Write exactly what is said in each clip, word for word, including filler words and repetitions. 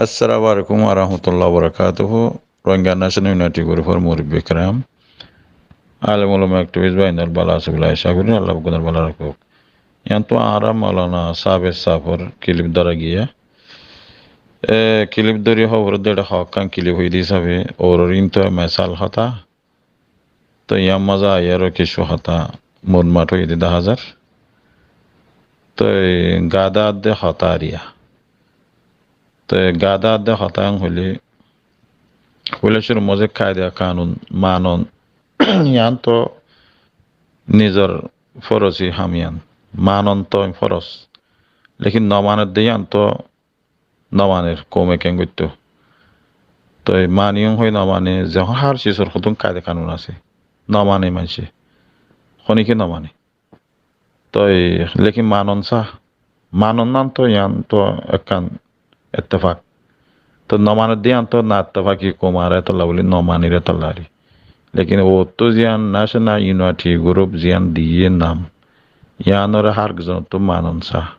Assalamu alaikum warahmatullahi wabarakatuhu. Rohingya National Unity Group or murubbi kiram, alem ulama, activist báinor bála asó buli acá gorí, Allah beggúnor bála rakók. Yián tó añára Maulana sábe sáfor kilip dóra giyé. E, kilip dóri hóbor dé, eçé hokkán kilip hoiyé dé hísabe, ór ór ínto mesal hotá. Toi yián mazé aiyóre kessú hotá mutmat óiye dé daházar. Toi gada adde hotá ariya. Toi gada adde hotá yián hoilé, hoilé cúrur mazé kaida kanun manon, yián tó nizor forosi ham yián. Manon tó foros. Lekin no maner dé yián tó no maner, koume keén goittó. Toi maniyum hoi no mane, zehón hár sizor hodún kaida kanun asé. No mane maincé. Honikka no mane. Toi lekin manon sá. Manon nan tó yián tó ekkán ettefak. Toi no maner dé yián tó na ettefaki koum ar etolla buli no manir etolla ari. Lekin óttu ziyán National Unity Group ziyán diyé nam, yiánore hár ekzon ottu manon sá.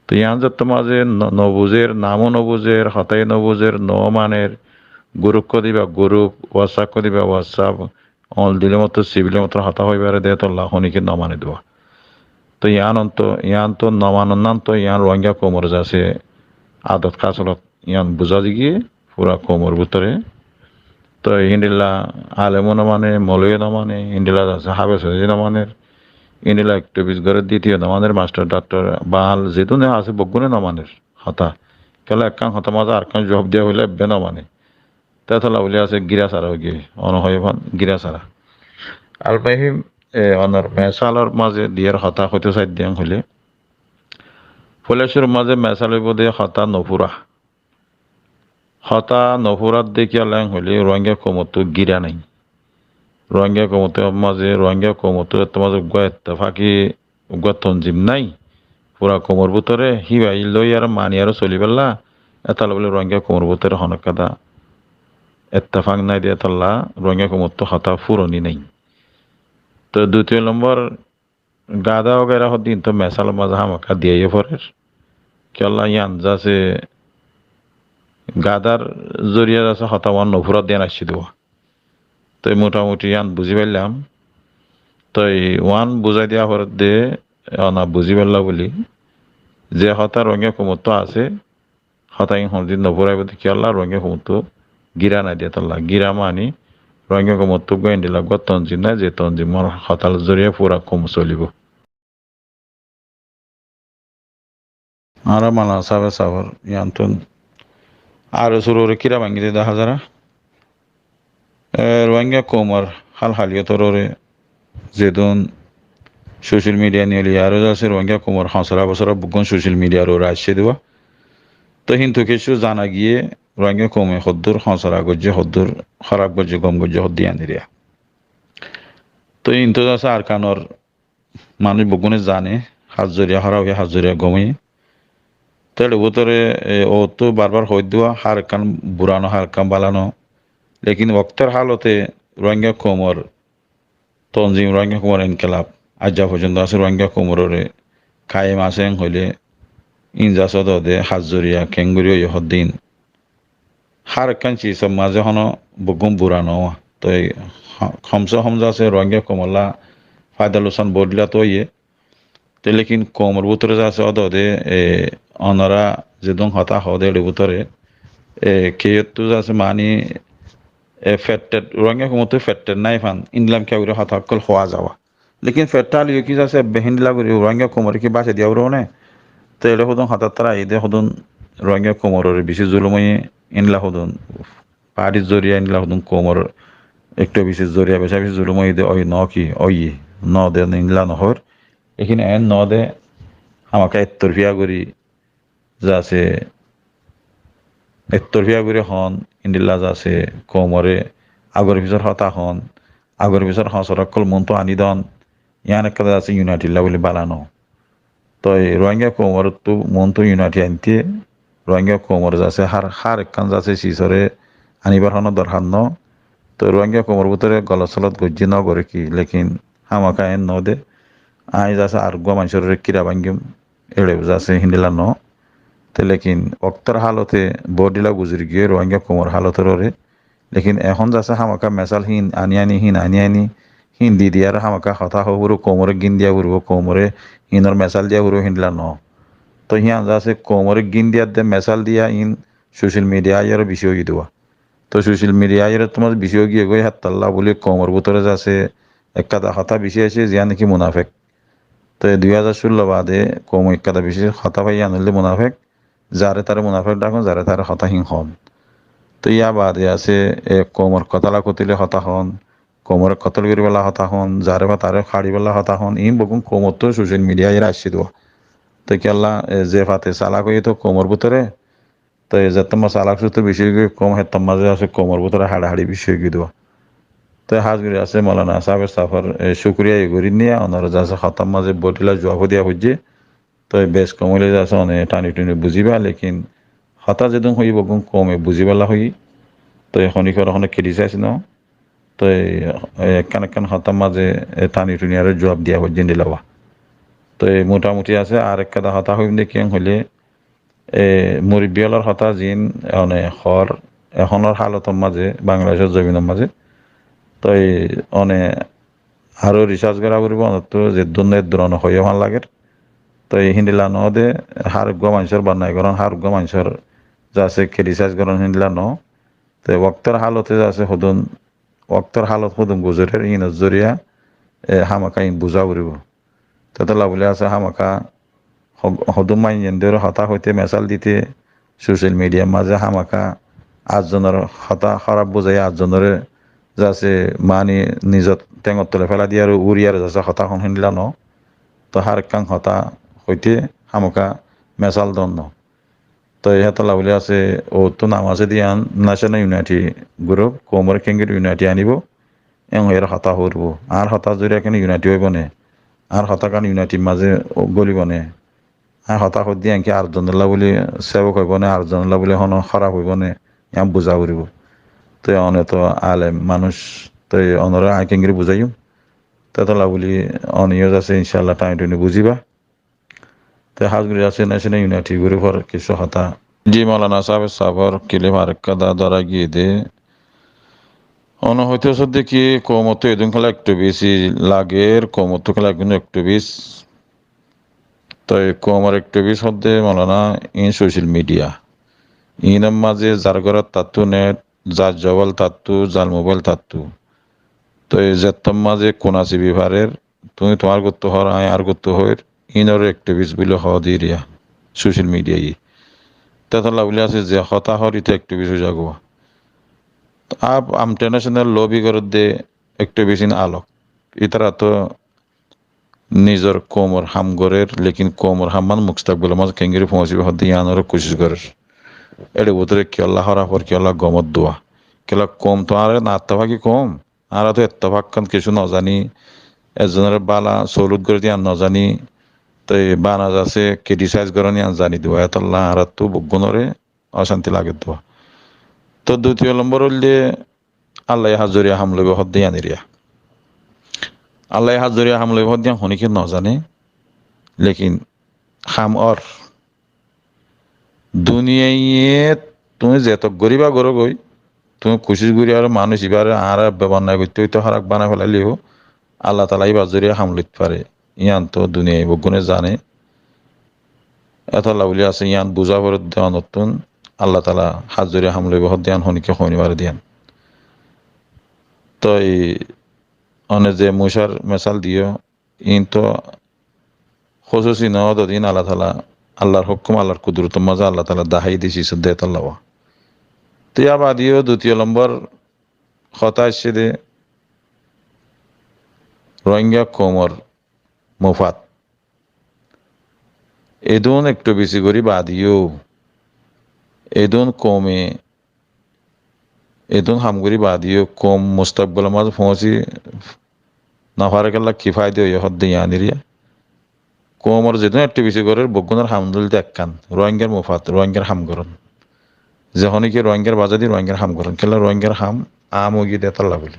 Toi yián zetto mazé no, no buzér, namó no buzér, hotá yó no buzér, no maner, group hoó dé íba group, WhatsApp hoó dé íba WhatsApp, oñl dilé mottor, sibilé mottor hotá hoi fare dé etolla honikka no mane dé. Toi yián ontó, yián tó no manon nan tó yián Rohingya koumor zasé adot hásolot yián buzá zigiyé fura koumor bútore. Toi híndilla alemo no mane, mouloviye no mane, híndilla zasé háfes óiye no maner, híndilla activist goré dé íte yó no maner, mastor, daktor, bal, zedún asé beggúne no maner hotá. Kiyólla ekkán hotá mazé arekkán juab diya hoilé ebbe no mane. Te etolla buli asé gíra sára óigiyé, ono hoiyé fán gíra sára. Almuhim, e, onor mesalor mazé diyar hotá hoitó saidde yián hoilé, foila cúrur mazé mesal óibo dé hotá no fura. Hotá no furar dé kiyólla yián hoilé Rohingya koumottu gíra nai. Rohingya koumottu mazé, Rohingya koumottu etto mazé uggúa ettefaki uggúa tonzim nai. Fura koumor bútore híba ín loiyaré maniyaré solibálla, etolla buli Rohingya koumor bútore honó ekkán ettefak nai dé etolla Rohingya koumottu hotá furoni nai. Toi dutiyo lombor gada wagaira hoddé yián tó mesalor mazé hámaká diya yó forer. Kiyólla yián zasé gadar zoriya zasé hotá uán no furar dé yián aiccé dé. Toi mutamuti yián buzí faillam. Toi uán buzái diya forer dé, ona buzí failla buli. Ze hotá Rohingya koumottu asé, hotá iín honodin no furaibo dé kiyólla Rohingya koumottu gíra nai dé etolla. Gíra mani Rohingya koumottu uggúa endilla uggúa tonzim nai, ze tonzimor hotállot zoriya fura koum solibo. Añára Maulana sábe sáfor yián tún aró surore kira bangí dé daházar. E, Rohingya koumor hál haliyotor ore zedún social media niyoli aró zasé Rohingya koumor hóñsora bosora beggún social mediar ore aiccé dé. Toi kintu kessú zana giyé Rohingya koume hoddúr hóñsora goijjé, hoddúr hóraf goijjé, gom goijjé hoddé yián eriya. Toi kintu zasé Arkanor manúic beggúne zane, házoriya hóraf óiye, házoriya gom óiye. Te eçe bútore, e, óttu barbar hoóidde, hár ekkán bura no, hár ekkán bála no. Lekin woktor hálote Rohingya koumor tonzim, Rohingya koumor enkelab, aijja foijjonto asé Rohingya koumor ore kaim asé en hoilé, iín zasé ódode házoriya keéngorí óiye hoddé iín. Hár ekkán sizor mazé honó beggún bura no. Toi ho-, homse hom zasé Rohingya koumolla faida lusan bodila to óiye. Te lekin koumor bútore zasé ódode, e, onora zedún hotá hoóde eçe bútore, e, keyóttu zasé mani, e, fettet, Rohingya koumottu fettet nai fán, indilla kiyá gorí hotá ókkol hoó zawa. Lekin fettal yó ki zasé ebbe híndilla gorí Rohingya koumoré ki bácai diya foribo né? Te eçe hodún hotá tara aiyé dé hodún Rohingya koumor ore beci zulum óiye, endilla hodún partir zoriya endilla hodún koumor ekta beci zoriya beca beci zulum óiye dé, óiye no ki, óiye no dé endilla no hoór. Lekin en no dé hámaká ektorfiya gorí zasé ektorfiya gorí hoón, endilla zasé koumoré agor fisor hotá hoón, agor fisor hóñsora ókkol muntu aní don, yián ekkán zasé unity lla buli bála no. Toi Rohingya koumorttu muntu unity ainte, Rohingya koumor zasé hár, hár ekkán zasé sisoré aníbar honó dorhar no. Toi Rohingya koumor bútore golot solot goijjé no goré ki, lekin hámaká en no dé. Añí zasé ar uggúa maincóre kira báñgim, eçe zasé híndilla no. Te lekin októr hálote boóut dhíla guzori giyé Rohingya koumor hálotor uore. Lekin ehón zasé hámaká mesál híin aní aní, híin aní aní, híin di di aró hámaká hotá hoó foribo, koumoré gín diya foribo, koumoré híinor mesál diya foribo, híndilla noó. Toi híyan zasé koumoré gín diyar de mesál diya iín social media aiyóre bicí óiye dé. Toi social media aiyóre toóu mazé bicí ói giyé goi, hétolla bóli koumor bútore zasé ekkán hotá bicí aiccé, ziyán niki munafek. Toi dui házar cúllo baade koum ekkán bicí hotá fai, yían óilde munafek. Zaré taré munafek dhakón, zaré taré hotá híin hoón. Toi yá baade asé, e, koumor kotól kotile hotá hoón, koumoré kotól goríbolla hotá hoón, zaré fá taré háçibolla hotá hoón, iín beggún koumottú social media aiyóre aiccé dé. Toi kiyólla, e, ze fate salak óiye dé koumor bútore, toi zettómma salak suttu bicí ói giyé koum, héttommá ze asé koumor bútore háçaháçi bicí ói giyé dé. Toi hás gorí asé Moulana sábe sáfor, e, cúkuriya gorí niya, onora zasé hotámma ze boóut dhíla zuab diya foijjé. Toi bes koum óile zasé one thani thuni buzíba, lekin hotá zedún hoiyí beggún koume buzíbolla hoiyí. Toi honíkor honó criticize noó. Toi, e, ekkán ekkán hotár mazé, e, thani thuni aró zuab diya foijjé endilla. Toi mutamuti asé, ar ekkán hotá hoiyúm dé kiyán hoilé, e, murubbi ólor hotá ziín, one, hoór, ehónor hálotor mazé, Bangladecór zobinor mazé. Toi one aró research gorá foribó, onottú zeddúr no eddúr one hoiyé fán lager. Toi híndilla noó dé, hár uggúa maincór bonnai gorón, hár uggúa maincór zasé criticize gorón híndilla noó. Toi woktór hálote zasé hodún, woktór hálot hodún guzorer, iínor zoriya, e, hámaká iín buzá foribó. Tétolla bóli asé hámaká ho-, hodún maincór hotá hoité, mesál dité, social mediar mazé hámaká ar zonor hotá hóraf buzai, ar zonoré zasé mani nizor théngor tole félai diyaré, uriyaré zasé hotá hoón híndilla noó. Toi hár ekkán hotá hoité hámaká mesál don noó. Toi hétolla bóli asé, ottú nam asé dé yián National Unity Group, koumoré keéngori unity anibó, en hoiyóre hotá hoór. Añár hotár zoriya kene unity óibo né? Añár hotá kene unityr mazé gólibo né? Añár hotá hoódde yián ki ar zonolla bóli sébok óibo né, ar zonolla bóli honó hóraf óibo né? Yián buzá foribó. Toi one to alem manúic, toi onoré añí keéngori buzáiyum? Tétolla bóli one yó zasé, incállah, thañi thuni buzíba. Te hás gorí asé National Unity Group or kissú hotá. Ji, Moulana sábe sábor clip arekká dá dóra giyé dé. One hoitó sódde ki koumottú edún kiyólla activist lager, koumottú kiyólla edún activist. Toi koumor activist hoódde Moulana iín social media. Iínor mazé zar górot tattú net, zar zobal tattú, zar mobáil tattú. Toi zettór mazé kunasibi farer, tuñí tuáñr guttú hoór, añí añár guttú hoóir, iínoré activist buli hoó dé eriya, social media ye. Tétolla buli asé ze hotá hoór ite activist ói zagói. Ab international lobby gorédde activist ín alok. Ítara to nizor koumor ham gorér, lekin koumor ham mán mustakbelor mazé keéngori foóñsibó hoódde yiánoré kucíc gorér. Éçe bútore kiyólla hóraf ór, kiyólla gom ór dé. Kiyólla koum to añára na ettefaki koum. Añára to ettefak kán kessú nozaní, ezzonoré bála solút gorí dé yián nozaní, toi bana zasé criticize gorón yián zaní dé. Étolla añárattú beggúnoré ocánti lager dé. Toi dutiyo lombor óilde Allaye házoriya ham loibó hoódde yián eriya. Allaye házoriya ham loibó hoódde yián honíkiye nozané, lekin ham ór. Duniyaiye tuñí zetok goríba gorógoi, tuñí kucíc gorí aró manúic ibáre añára bebannai goitté goitté hóraf banai félaileyo, Allah taala íbar zoriya ham loit fare. Yián to duniyai beggúne zane. Étolla buli asé yián buzá foredde onottún Allah taala házoriya ham loibó hoódde yián honíkiye hoói no fare dé yián. Toi one ze mucár mesál diyó, iín to hósusi noó dé, iín Allah taala, Allar hókum, Allar kudurotor mazé Allah taala dahái diyé, sisódde étolla. Toi yá baade yó dutiyo lombor hotá aiccé dé Rohingya koumor mufat. Edún activist gorí baade yó, edún koume, edún ham gorí baade yó koum mustakbelor mazé foóñsi no fare kiyólla, ki faida óiye hoódde yián eriya. Koumor zedún activist gorér beggúnor ham óilde ekkán, Rohingyar mufat, Rohingyar ham gorón. Ze honíkiye Rohingyar bazadi Rohingyar ham gorón. Kiyólla Rohingyar ham am ói giyé dé étolla buli.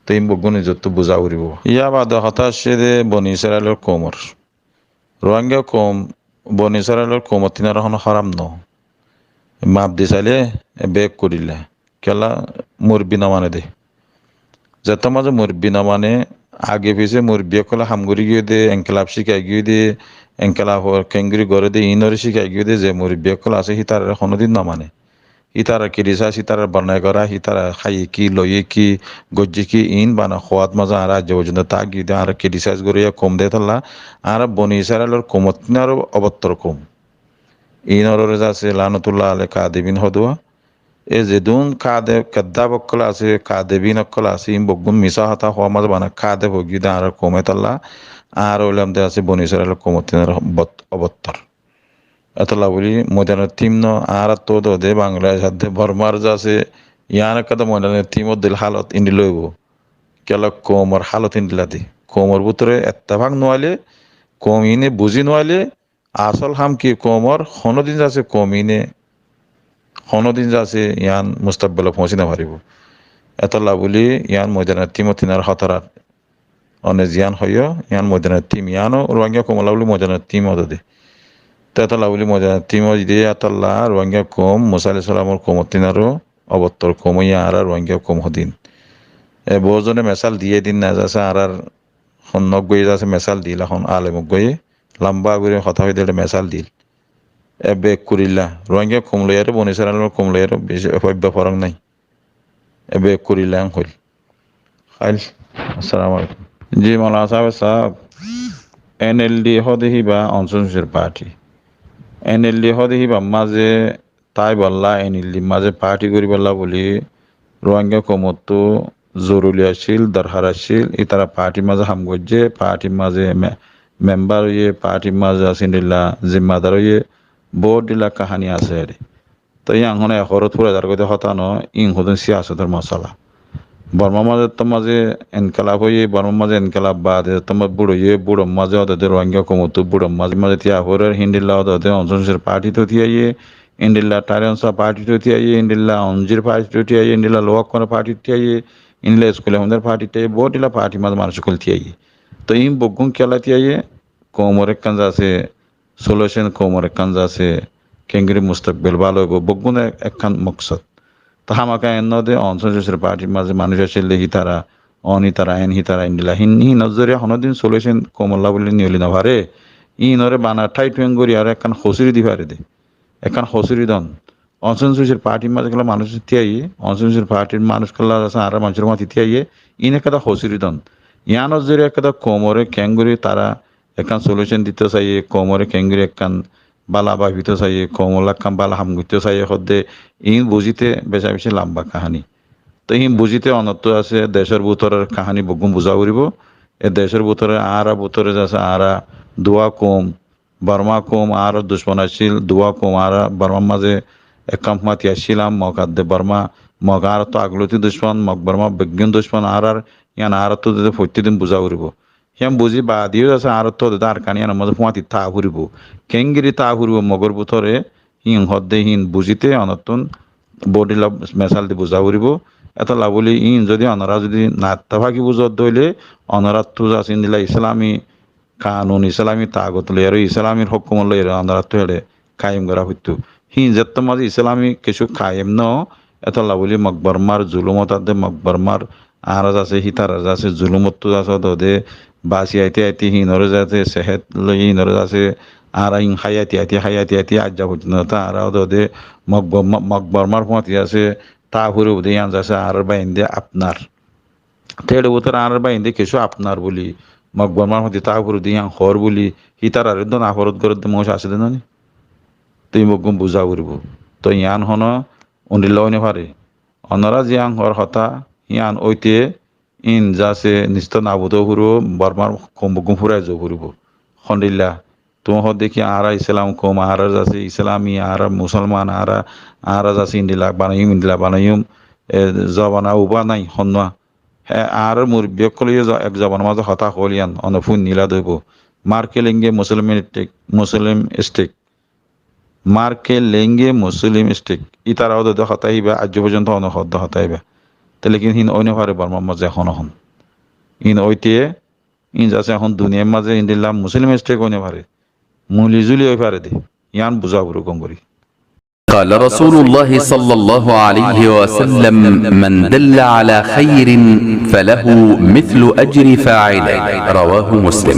Toi iín beggún nizottú buzá foribó. Yá baade hotá aiccé dé Boni Israilor koumor. Rohingya koum Boni Israilor koumottín ar hono háram no. Maf di sailé, e, bek gorílla. Kiyólla murubbi no mane de. Zettót mazé murubbi no mane, age fise murubbi ókkole ham gorí giyé de, enkilab cíkai giyé de, enkilab keéngori goré de, iínoré cíkai giyé de, ze murubbi ókkol asé, hítararé honódin no mane. Hítarar kiritisais, hítarar bornai gorá, hítara háiye ki, loiye ki, goijjé ki, iín bana hoát mazé añára aijja foijjonto táki de, añára kiritisais gorí yá koum de tálla, añára Boni Israilor koumottín aró obottor koum. Iínoré zasé laanatullahi alal kaadibin hoó de. E zedún kaade-, kezzab ókkol asé, kaadibin ókkol asé, iín beggún misá hotá hoór mazé bana kaade foijjé de añárar koum e tálla, añára óilam de asé Boni Israilor koumottín aró bot-, obottor. Etólla bóli moidanor tim no, añárattú de Bangladec adde Bormar zasé, yián ekká de moidanor timor dil hálot endilla óibo. Kiyólla koumor hálot endilla de. Koumor bútore ettefak no óile, koum iíne buzí no óile, asól ham ki koumor, honódin zasé koum iíne, honódin zasé yián mustakbelot foóñsi no faribó. Etólla bóli yián moidanor timor tin ar hotarar One ziyán hoiyó, yían moidanor tim, yíano Ruáingga koumolla bóli moidanor tim ódde. Te étolla bóli moidanor tim ódde, étolla Ruáingga koum Musa aláihissalamor koumor tínaró obottor koum óiye añára Ruáingga koum hodin. E boóut zone mesal diyé dé na, zasé añárar hon uggúaye zasé mesal diyé, hon alem uggúaye lamba gorí hotá hoiyé dé mesal diyé. Ebbe kurilla Ruáingga koum loiyaré, Boni Israilor koum loiyaré beci foibba forok nái. Ebe kurilla en hoil. Hail. Assalamu alaikum. Ji, Maulana sáheb, sáheb, N L D hóde híba Aung San Suu Kyi r party. N L D hóde híba mazé táibolla, N L D mazé party goríbolla bóli Ruáingga koumottú zoruri accíl, dorhar accíl, ítara party mazé ham goijjé, party mazé me-, membar óiye, party mazé asé endilla zimmadar óiye, boóut dhíla kahani asé ere. Te yían hono ek horot fúrai zargói dé hotá no, yín hodún siyasotor mosala. Bormar mazé to mazé enkelab óiye, Bormar mazé enkelab baade to mazé búço óiye, búçor mazé ódde Ruáingga koumottú búçor mazé mazé tiya forer, híndilla ódde Aung San Suu Kyi r party tó tiyaiyé, híndilla Thaay Aung San party tó tiyaiyé, híndilla Aung San Suu Kyi r party tó tiyaiyé, híndilla Lowak Kon or party tó tiyaiyé, híndilla School of Hymn or party tó tiyaiyé, boóut dhíla party mazé manúic ókkol tiyaiyé. Te yín beggún kiyólla tiyaiyé, koumor ekkán zasé solution, koumor ekkán zasé, kengori mustakbel bála óibo, beggúnor ekkán moksod. Te hámaka en no de, Aung San Suu Kyi r party r mazé manúic accíl de hítara, on hítara, en hítara, endilla. Hín, hín nozoriya honódin solution koumolla bóli niyoli no fare. Hínoré bana tháit feng gorí aró ekkán hosúri di fare de. Ekkán hosúri don. Aung San Suu Kyi r party r mazé kiyólla manúic tiyaiyé, Aung San Suu Kyi r party r manúic kiyólla zasé añára manúicor mazé tiyaiyé, hín ekkán hosúri don. Yían nozoriya ekkán koumoré kengori tará ekkán solution dito saiyé, koumoré kengori ekkán bála báfito saiyé, koumolla ekkán bála ham goitto saiyé hoddé, iín buzíte beca beci lamba kahani. Te iín buzíte onottú asé decór bútoror kahani beggún buzá foribó. E decór bútore añára bútore zasé añára Duwa koum, Borma koum añárar ducmon accíl, Duwa koum añára Bormar mazé ekkán fúañti accílam, Mog adde Borma, Mog añárattú agolóti ducmon, Mog Borma beggún ducmon añárar, yían añárattú de foittí din buzá foribó. Híyan buzí baade yó zasé añárattú de Arkan yíanor mazé fúañti táa foribó. Kengori táa foribó Mogor bútore, hín hoddé hín buzíte onottún boóut dhíla mesal di buzá foribó. Étolla bóli hín zodi onorá zodi nattafaki buzódde óile, onoráttu zasé endilla Islami kanun, Islami tagot loiyaré, Islami hókumot loiyaré onoráttu héçe kayem gorá foittó. Híin zettót mazé Islami kessú kayem no, étolla bóli Mog Bormar zulumot adde, Mog Bormar añára zasé, hítarar zasé, zulumottú zasé, ódde basi aite aite híinoré zasé, sehet loi híinoré zasé, añára híin hái aite aite, hái aite aite, aijja foijjonto añára ódde Mog Borma-, Mog Bormar fúañti zasé, táa foribó de yían zasé, añárar báinde apnar. Te éçe bútore añárar báinde kessú apnar bóli, Mog Bormar fúañti táa foribó de yían hoór bóli, hítararé dó naforot gorédde manúic asé dé no né? Te beggún buzá foribó. Te yían hono undilla ói no fare. Onorá ziyán hoór hotá, yían óite, íin zasé nistó nabud ói foribó, Bormar koum beggún fúrai zo foribó. Hondilla, tuñí hoódde ki añára Islam koum, añára zasé Islami, añára Musolman, añára, añára zasé endilla banaiyum, endilla banaiyum, e, zobana uba nái, honnúa. Hé, añárar murubbi ókkole yó zo-, ek zobanor mazé hotá hoóil yían, one fúinníla dóibo. Marke lenge Muslim state, Muslim state. Marke lenge Muslim state. Ítara ódde hotá híba, aijjó foijjonto one hoódde hotá híba. Te lekin híin ói no fare Bormar mazé ehón ehón. Híin óite, híin zasé ehón duniyair mazé endilla Muslim state ói no fare. muli zuli ói fare de, yián buzá foribó gom gorí. قال رسول الله صلى الله عليه وسلم: من دل على خير فله مثل أجر فاعله. رواه مسلم.